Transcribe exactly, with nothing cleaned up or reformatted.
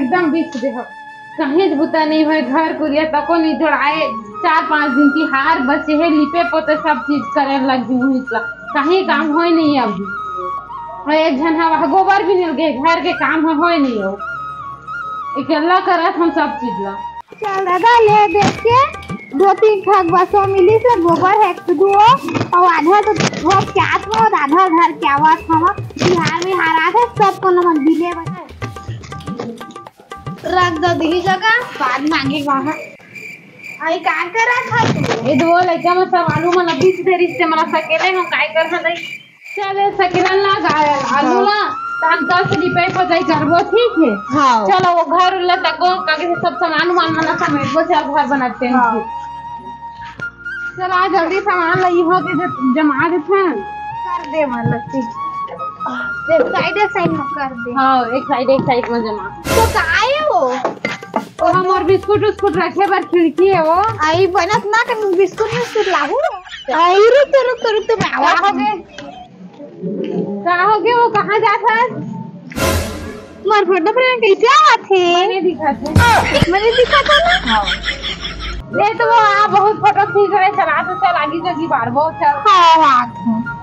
एकदम बिछ दे हो। कहीं बुता नहीं होय, घर कुरिया तको नहीं जोड़ाए। चार पांच दिन तिहार बचे हे, लिपे पोते सब चीज करे लग गई हूँ इसला। कहीं काम होय नहीं अब। और एक झन हवा गोबर भी नहीं लगे, घर के काम ह होय नहीं हो। अकेला करत हम सब चीज ला। चल दादा, ले देख के दो तीन ठक बसो मिली से गोबर है दुओ, और आधा तो वो क्या तो आधा घर क्या हुआ था, तिहार में हारा थे सब को नमन दिले बने। रख दो दी जगह, बाद मांगे वहाँ। आई का करा था तू? ये दो लइका में सब आलू मन बीच दे रिश्ते मन सकेले हम काय कर नहीं। चल, ये सकेला ला, गा-, आलू ला, तान दस रुपए को जाई करबो, ठीक है? हाँ। चलो, वो घर उल्ला तको, काके से सब सामान उमान मन समेटबो, चल, घर बनाते हैं हाँ। फिर। चल, आ जल्दी सामान ला, इहाँ के ज-, जमा देथन। कर दे, मतलब, ठीक। एक साइड, एक साइड में कर दे। हाँ, एक साइड, एक साइड में जमा। तो का है वो? वो हमर बिस्कुट उस्कुट रखे बर खिड़की है वो। आई बनत ना, कहीं बिस्कुट उस्कुट लाहू। आई रुक, रुक, रुक, रुक, तो मैं का आवाज हो गए? का हो गए? वो कहाँ जात है? तुम्हार फोटो फ्रेम कैसे आवत है? मैंने दिखा था। मैंने दिखा था ना? हाँ। ये तो वो आ, बहुत फोटो खींच रहे, चला तो चल, आगे जगी बार, बहुत चल। हाँ, हाँ।